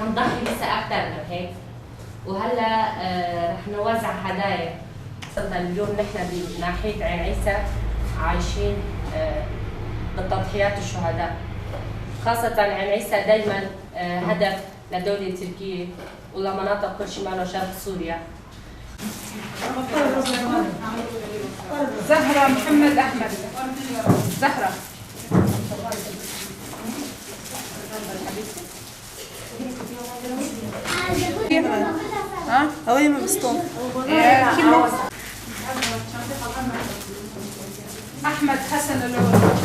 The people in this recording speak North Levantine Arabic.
نضحي لسه اكثر من هيك. وهلا رح نوزع هدايا. صرنا اليوم نحن بناحية عين عيسى عايشين بالتضحيات الشهداء، خاصة عين عيسى دايما هدف لدولة تركيا ولمناطق كل شمال وشرق سوريا. زهرة محمد أحمد. زهرة. ها؟ هوي ما بسطون. أحمد حسن العود.